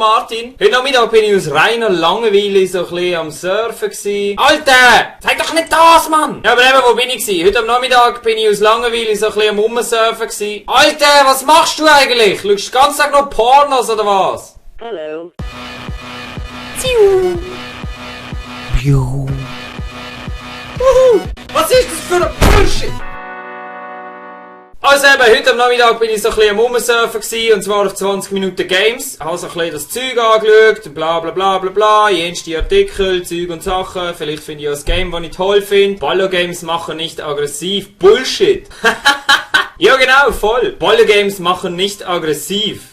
Martin. Heute Nachmittag bin ich aus reiner Langeweile so ein bisschen am Surfen gewesen. Alter! Zeig doch nicht das, Mann! Ja, aber eben, wo bin ich gewesen? Heute am Nachmittag bin ich aus Langeweile so ein bisschen am Rumsurfen gewesen. Alter, was machst du eigentlich? Schaust du den ganzen Tag noch Pornos oder was? Hallo. Was ist das für ein Bullshit? Also eben, heute am Nachmittag bin ich so ein bisschen am Rumsurfen gewesen, und zwar auf 20 Minuten Games. Habe so ein bisschen das Zeug angeschaut, bla bla bla bla bla, jenste Artikel, Zeug und Sachen. Vielleicht finde ich auch ein Game, das ich toll finde. Ballo-Games machen nicht aggressiv. Bullshit! Ja genau, voll. Ballo-Games machen nicht aggressiv.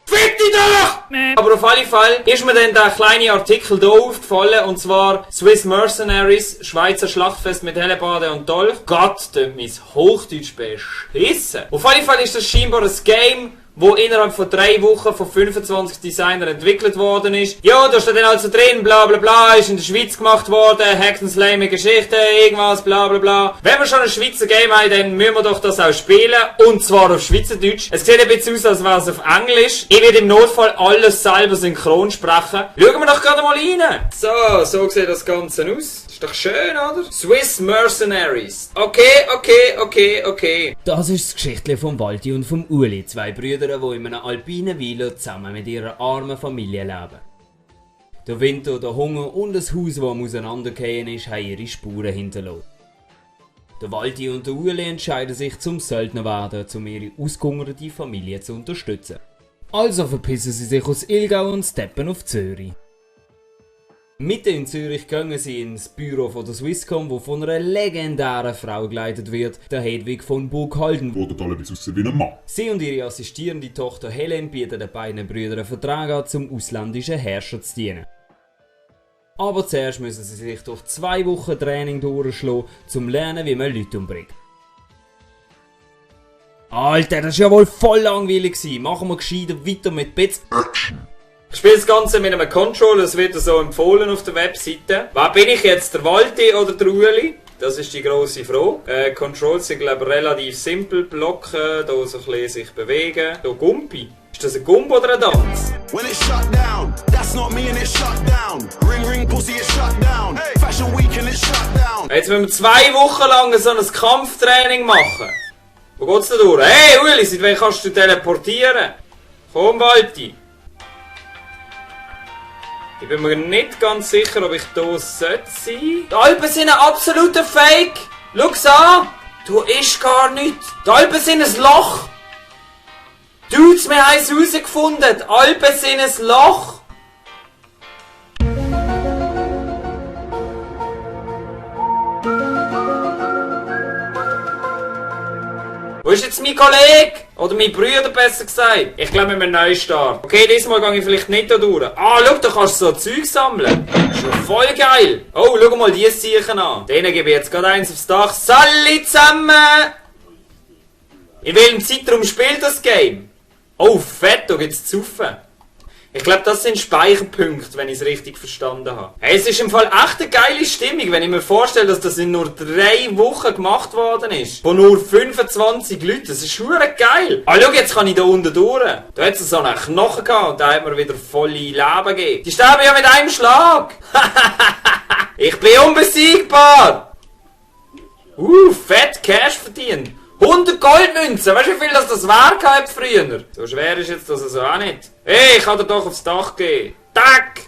Fick dich doch! Aber auf alle Fälle ist mir dann der kleine Artikel hier aufgefallen, und zwar Swiss Mercenaries, Schweizer Schlachtfest mit Hellebarde und Dolch. Gott, dort mein Hochdeutsch beschissen. Auf alle Fälle ist das scheinbar ein Game, wo innerhalb von 3 Wochen von 25 Designern entwickelt worden ist. Ja, da steht dann also drin, bla bla bla, ist in der Schweiz gemacht worden, Hack and Slay Geschichte, irgendwas, bla bla bla. Wenn wir schon ein Schweizer Game haben, dann müssen wir doch das auch spielen, und zwar auf Schweizerdeutsch. Es sieht ein bisschen aus, als wäre es auf Englisch. Ich werde im Notfall alles selber synchron sprechen. Schauen wir doch gerade mal rein. So sieht das Ganze aus. Ist doch schön, oder? Swiss Mercenaries. Okay. Das ist das Geschichtchen vom Walti und vom Uli, 2 Brüder, die in einem alpinen Villa zusammen mit ihrer armen Familie leben. Der Winter, der Hunger und das Haus, das am Auseinandergehen ist, haben ihre Spuren hinterlassen. Der Walti und der Uli entscheiden sich zum Söldner werden, um ihre ausgehungerte Familie zu unterstützen. Also verpissen sie sich aus Ilgau und steppen auf Zürich. Mitten in Zürich gehen sie ins Büro von der Swisscom, wo von einer legendären Frau geleitet wird, der Hedwig von Burghalden. Oder teilweise aussehen wie ein Mann. Sie und ihre assistierende Tochter Helen bieten den beiden Brüdern einen Vertrag an, zum ausländischen Herrscher zu dienen. Aber zuerst müssen sie sich durch 2 Wochen Training durchschlagen, um zu lernen, wie man Leute umbringt. Alter, das war ja wohl voll langweilig. Machen wir gescheiter weiter mit Bits. Ich spiele das Ganze mit einem Controller, es wird so empfohlen auf der Webseite. Wer bin ich jetzt, der Walti oder der Ueli? Das ist die grosse Frage. Controls sind, glaube ich, relativ simpel. Blocken, hier so ein bisschen sich bewegen. Hier Gumpi. Ist das ein Gump oder ein Tanz? When it shut down, that's not me and it shut down. Ring ring pussy it shut down. Fashion week and it shut down. Jetzt müssen wir 2 Wochen lang so ein Kampftraining machen. Wo geht's da durch? Hey Ueli, seit wann kannst du teleportieren? Komm Walti. Ich bin mir nicht ganz sicher, ob ich hier sein sollte. Die Alpen sind ein absoluter Fake! Schau's an! Du ist gar nichts! Die Alpen sind ein Loch! Dudes, wir haben es herausgefunden! Die Alpen sind ein Loch! Wo ist jetzt mein Kollege? Oder mein Bruder besser gesagt? Ich glaube, wir müssen neu starten. Okay, diesmal gehe ich vielleicht nicht da durch. Ah, schau, da kannst du so Zeug sammeln. Das ist ja voll geil. Oh, schau mal diese Zeichen an. Denen gebe ich jetzt gerade eins aufs Dach. Salli zusammen! In welchem Zeitraum spielt das Game? Oh, fett, da gibt's zu saufen. Ich glaube, das sind Speicherpunkte, wenn ich es richtig verstanden habe. Hey, es ist im Fall echt eine geile Stimmung, wenn ich mir vorstelle, dass das in nur 3 Wochen gemacht worden ist. Von nur 25 Leuten. Das ist schon geil. Ah, schau, jetzt kann ich da unten durch. Da hat es so einen Knochen gehabt und da hat mir wieder volle Leben gegeben. Die sterben ja mit einem Schlag. Ich bin unbesiegbar. Fett Cash verdient. 100 Goldmünzen! Weißt du, wie viel das wäre gehabt früher? So schwer ist jetzt das also auch nicht. Hey, ich kann dir doch aufs Dach gehen. Tack!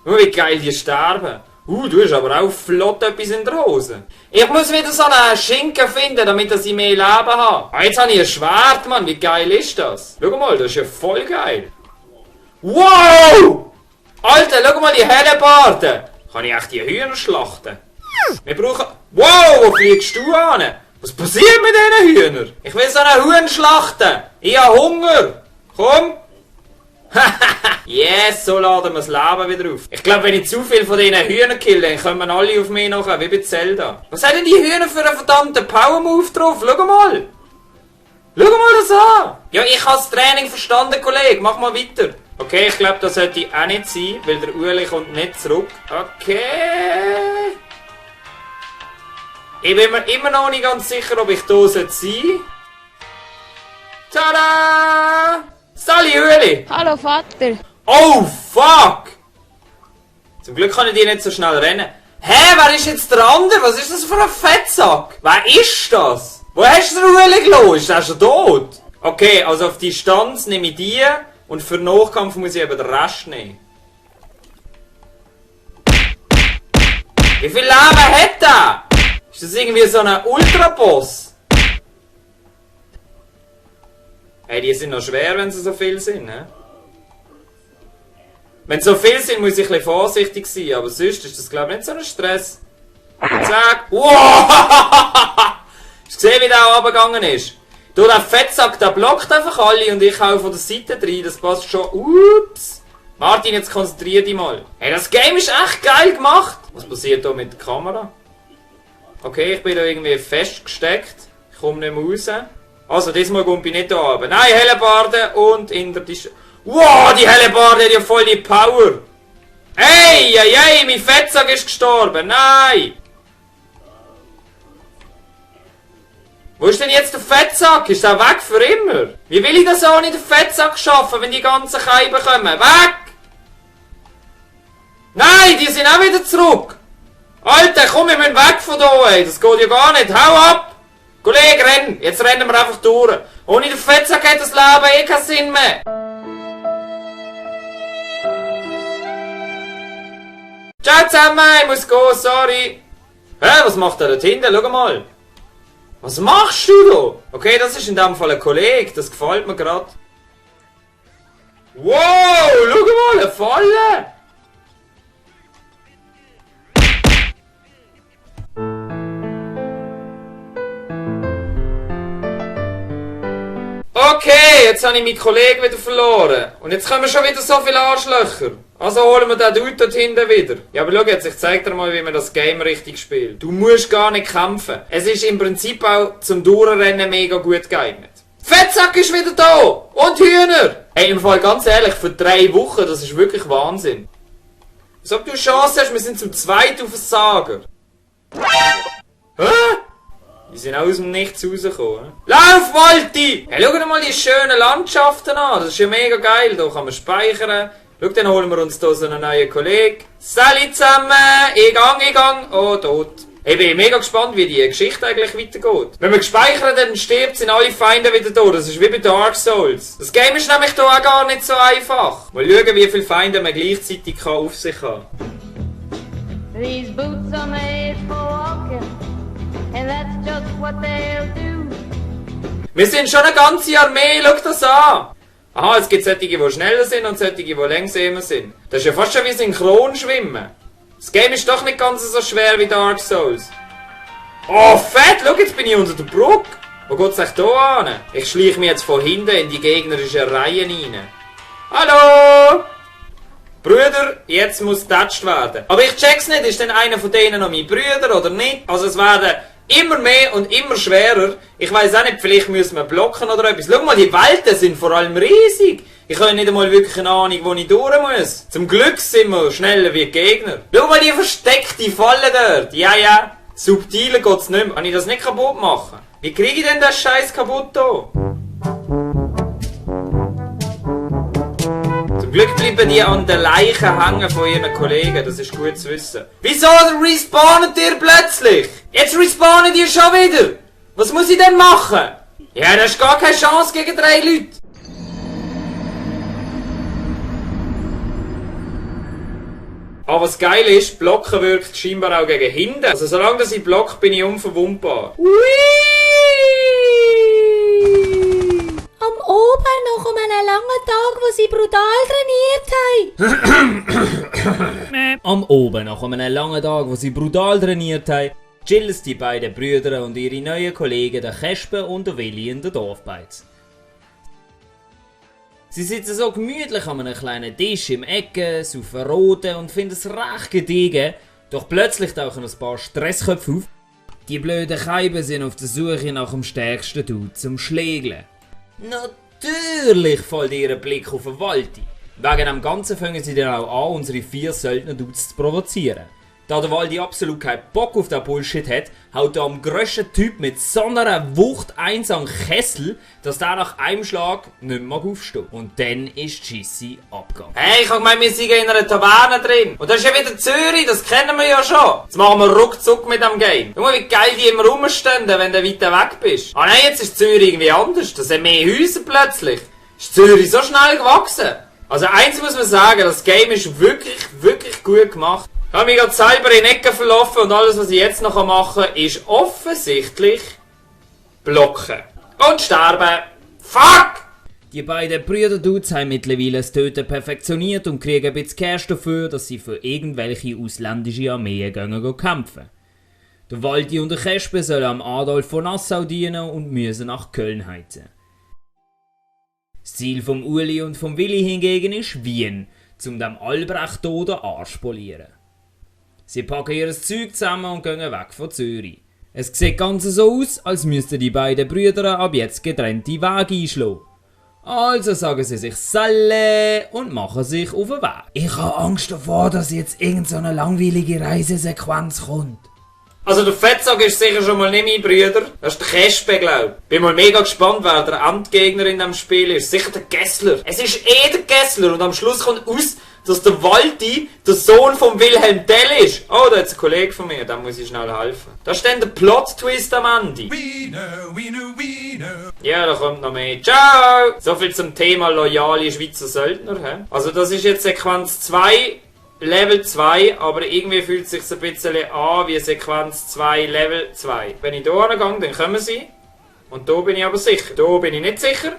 Oh, wie geil die sterben. Du hast aber auch flott etwas in der Hose. Ich muss wieder so einen Schinken finden, damit ich mehr Leben habe. Ah, jetzt habe ich ein Schwert, Mann. Wie geil ist das? Schau mal, das ist ja voll geil. Wow! Alter, schau mal die Hellebarden. Kann ich echt die Hühner schlachten? Wir brauchen... Wow, wo fliegst du an? Was passiert mit diesen Hühnern? Ich will so einen Huhn schlachten. Ich habe Hunger. Komm. Yes, so laden wir das Leben wieder auf. Ich glaube, wenn ich zu viel von diesen Hühnern kill, dann kommen alle auf mich nachher, wie bei Zelda. Was haben denn die Hühner für einen verdammten Power-Move drauf? Schau mal. Schau mal das an. Ja, ich habe das Training verstanden, Kollege. Mach mal weiter. Okay, ich glaube, das sollte auch nicht sein, weil der Ueli kommt nicht zurück. Okay. Ich bin mir immer noch nicht ganz sicher, ob ich hier sein sollte. Tada! Sali Ueli! Hallo Vater! Oh, fuck! Zum Glück kann ich die nicht so schnell rennen. Hä, wer ist jetzt der andere? Was ist das für ein Fettsack? Wer ist das? Wo hast du den Ueli gelassen? Ist der schon tot? Okay, also auf Distanz nehme ich die und für den Nachkampf muss ich eben den Rest nehmen. Wie viel Leben hat der? Ist das irgendwie so ein Ultraboss? Hey, die sind noch schwer, wenn sie so viel sind, ne? Wenn sie so viel sind, muss ich ein bisschen vorsichtig sein, aber sonst ist das, glaube ich, nicht so ein Stress. Zack! Wow! Hast du gesehen, wie der runtergegangen ist? Du, der Fettsack, der blockt einfach alle und ich hau von der Seite rein, das passt schon. Ups! Martin, jetzt konzentrier dich mal. Hey, das Game ist echt geil gemacht! Was passiert da mit der Kamera? Okay, ich bin da irgendwie festgesteckt. Ich komme nicht mehr raus. Also, diesmal komme ich nicht da runter. Nein, Hellebarde und in der Tisch. Wow, die Hellebarde hat ja voll die Power! Ey, ey, ey, mein Fettsack ist gestorben! Nein! Wo ist denn jetzt der Fettsack? Ist der weg für immer? Wie will ich das ohne den Fettsack schaffen, wenn die ganzen Scheiben kommen? Weg! Nein, die sind auch wieder zurück! Alter, komm, wir müssen weg von da, ey. Das geht ja gar nicht. Hau ab! Kollege, renn! Jetzt rennen wir einfach durch. Ohne den Fettsack hat das Leben eh keinen Sinn mehr. Ciao zusammen, ich muss gehen, sorry. Hä, was macht er dort hinten? Schau mal. Was machst du da? Okay, das ist in dem Fall ein Kollege, das gefällt mir gerade. Wow, schau mal, eine Falle! Okay, jetzt habe ich meinen Kollegen wieder verloren. Und jetzt kommen schon wieder so viele Arschlöcher. Also holen wir den Dude dort hinten wieder. Ja, aber schau jetzt, ich zeig dir mal, wie man das Game richtig spielt. Du musst gar nicht kämpfen. Es ist im Prinzip auch zum Durchrennen mega gut geeignet. Fettsack ist wieder da! Und Hühner! Hey, im Fall ganz ehrlich, für 3 Wochen, das ist wirklich Wahnsinn. Als ob du eine Chance hast, wir sind zum zweiten Versager. Hä? Die sind auch aus dem Nichts rausgekommen. Lauf, Walti! Hey, schau dir mal die schönen Landschaften an. Das ist ja mega geil. Da kann man speichern. Schau, dann holen wir uns hier so einen neuen Kollegen. Salut zusammen! Ich gang! Oh, tot. Ich bin mega gespannt, wie die Geschichte eigentlich weitergeht. Wenn wir gespeichert dann stirbt, sind alle Feinde wieder da. Das ist wie bei Dark Souls. Das Game ist nämlich hier auch gar nicht so einfach. Mal schauen, wie viele Feinde man gleichzeitig auf sich haben. These boots are made for walking, and that's just what they'll do. Wir sind schon eine ganze Armee, schau das an! Aha, es gibt solche, die schneller sind und solche, die langsamer sind. Das ist ja fast schon wie Synchronschwimmen. Das Game ist doch nicht ganz so schwer wie Dark Souls. Oh, fett! Schau, jetzt bin ich unter der Brücke. Wo geht's echt da an? Ich schleiche mich jetzt von hinten in die gegnerischen Reihen rein. Hallo! Brüder, jetzt muss getatscht werden. Aber ich check's nicht, ist denn einer von denen noch mein Brüder oder nicht? Also es werden immer mehr und immer schwerer. Ich weiss auch nicht, vielleicht müssen wir blocken oder etwas. Schau mal, die Welten sind vor allem riesig. Ich habe nicht einmal wirklich eine Ahnung, wo ich durch muss. Zum Glück sind wir schneller wie die Gegner. Schau mal, die versteckte Falle dort. Ja. Subtiler geht's nicht mehr. Kann ich das nicht kaputt machen? Wie kriege ich denn das Scheiß kaputt hier? Zum Glück bleiben die an den Leichen hängen von ihren Kollegen, das ist gut zu wissen. Wieso respawnen die plötzlich? Jetzt respawnen die schon wieder! Was muss ich denn machen? Ja, das ist gar keine Chance gegen 3 Leute. Aber was geil ist, Blocken wirkt scheinbar auch gegen hinten. Also solange ich blocke, bin ich unverwundbar. Ui! Am Oben nach einem langen Tag, wo sie brutal trainiert haben. Am Oben, nach einem langen Tag, wo sie brutal trainiert haben, chillen die beiden Brüder und ihre neuen Kollegen, der Kespe und der Willi, in der Dorfbeiz. Sie sitzen so gemütlich an einem kleinen Tisch im Ecke, saufen Rote und finden es recht gediegen, doch plötzlich tauchen ein paar Stressköpfe auf. Die blöden Scheiben sind auf der Suche nach dem stärksten Dude zum Schlägeln. Natürlich fällt ihr Blick auf den Walti. Wegen dem Ganzen fangen sie dann auch an, unsere 4 Söldner-Dudes zu provozieren. Da der Waldi absolut keinen Bock auf den Bullshit hat, haut er am grössten Typ mit so einer Wucht eins an den Kessel, dass der nach einem Schlag nicht mehr aufsteht. Und dann ist Gissi ab. Hey, ich hab gemeint, wir sind in einer Taverne drin. Und das ist ja wieder Zürich, das kennen wir ja schon. Jetzt machen wir ruckzuck mit dem Game. Schau mal, wie geil die immer rumstehen, wenn du weiter weg bist. Ah nein, jetzt ist Zürich irgendwie anders. Das sind mehr Häuser plötzlich. Ist Zürich so schnell gewachsen? Also eins muss man sagen, das Game ist wirklich, wirklich gut gemacht. Ich habe mich gerade selber in Ecken verlaufen und alles, was ich jetzt noch machen kann, ist offensichtlich blocken. Und sterben. Fuck! Die beiden Brüder-Dudes haben mittlerweile das Töten perfektioniert und kriegen ein bisschen Cash dafür, dass sie für irgendwelche ausländische Armeen gehen kämpfen. Der Waldi und der Kespe sollen am Adolf von Nassau dienen und müssen nach Köln heizen. Das Ziel vom Uli und vom Willi hingegen ist Wien, um dem Albrecht hier den Arsch polieren. Sie packen ihr Zeug zusammen und gehen weg von Zürich. Es sieht ganz so aus, als müssten die beiden Brüder ab jetzt getrennte Wege einschlagen. Also sagen sie sich Salle und machen sich auf den Weg. Ich habe Angst davor, dass jetzt irgendeine langweilige Reisesequenz kommt. Also der Fettsack ist sicher schon mal nicht mein Bruder. Das ist der Kespe, glaub ich. Bin mal mega gespannt, wer der Endgegner in diesem Spiel ist. Sicher der Gessler. Es ist der Gessler und am Schluss kommt aus, dass der Waldi der Sohn von Wilhelm Tell ist. Oh, da ist ein Kollege von mir, dem muss ich schnell helfen. Da ist dann der Plot-Twist am Ende. Ja, da kommt noch mehr. Ciao! So viel zum Thema loyale Schweizer Söldner. He? Also das ist jetzt Sequenz 2, Level 2, aber irgendwie fühlt es sich ein bisschen an wie Sequenz 2, Level 2. Wenn ich hier angehe, dann kommen sie. Und da bin ich aber sicher. Da bin ich nicht sicher.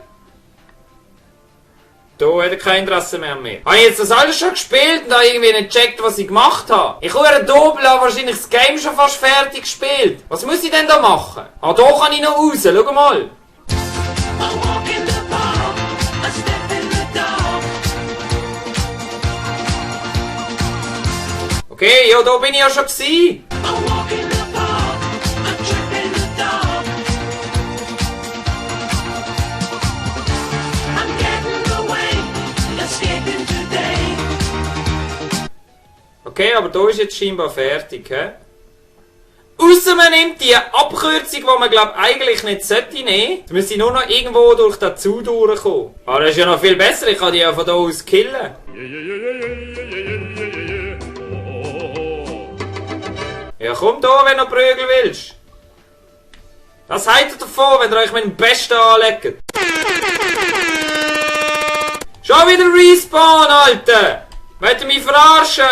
Da hat er kein Interesse mehr an mir. Habe ich jetzt das alles schon gespielt und habe irgendwie nicht gecheckt, was ich gemacht habe? Ich habe Dobel wahrscheinlich das Game schon fast fertig gespielt. Was muss ich denn da machen? Ah, da kann ich noch raus. Schau mal. Okay, ja, da bin ich ja schon gewesen. Okay, aber da ist jetzt scheinbar fertig, hä? Ausser man nimmt die Abkürzung, die man glaub eigentlich nicht sollte nehmen. Jetzt müsste ich nur noch irgendwo durch den Zaun durchkommen. Aber das ist ja noch viel besser, ich kann die ja von da aus killen. Ja, komm da, wenn du Prügel willst. Was haltet ihr davon, wenn ihr euch mit dem Besten anlegt? Schon wieder Respawn, Alter! Wollt ihr mich verarschen?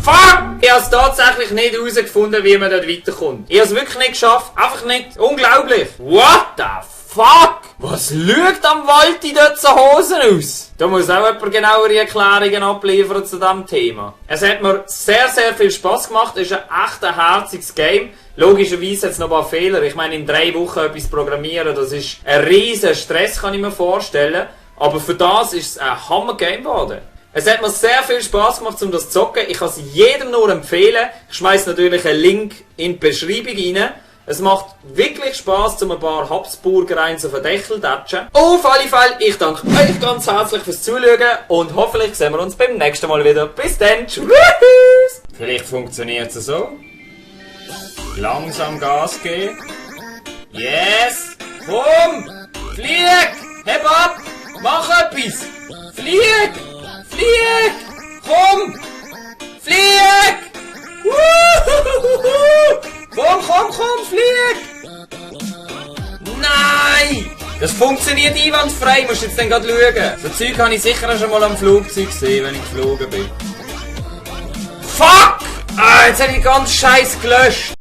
Fuck! Ich habe es tatsächlich nicht herausgefunden, wie man dort weiterkommt. Ich habe es wirklich nicht geschafft. Einfach nicht. Unglaublich. What the fuck? Was schaut am Waldi dort so Hosen aus? Da muss auch jemand genauere Erklärungen abliefern zu diesem Thema. Es hat mir sehr, sehr viel Spass gemacht. Es ist ein echt herziges Game. Logischerweise hat es noch ein paar Fehler. Ich meine, in 3 Wochen etwas programmieren, das ist ein riesen Stress, kann ich mir vorstellen. Aber für das ist es ein Hammer-Game geworden. Es hat mir sehr viel Spass gemacht, um das zu zocken. Ich kann es jedem nur empfehlen. Ich schmeiß natürlich einen Link in die Beschreibung rein. Es macht wirklich Spass, um ein paar Habsburger eins auf den Deckel zu tatschen. Auf alle Fälle, ich danke euch ganz herzlich fürs Zuschauen und hoffentlich sehen wir uns beim nächsten Mal wieder. Bis dann, tschüss! Vielleicht funktioniert es so. Langsam Gas geben. Yes! Komm! Flieg! Heb ab! Mach etwas! Flieg! Flieg! Komm! Flieg! Komm, flieg! Nein! Das funktioniert einwandfrei, musst du jetzt dann gerade schauen. So Zeug habe ich sicher schon mal am Flugzeug gesehen, wenn ich geflogen bin. Fuck! Ah, jetzt habe ich ganz scheiß gelöscht.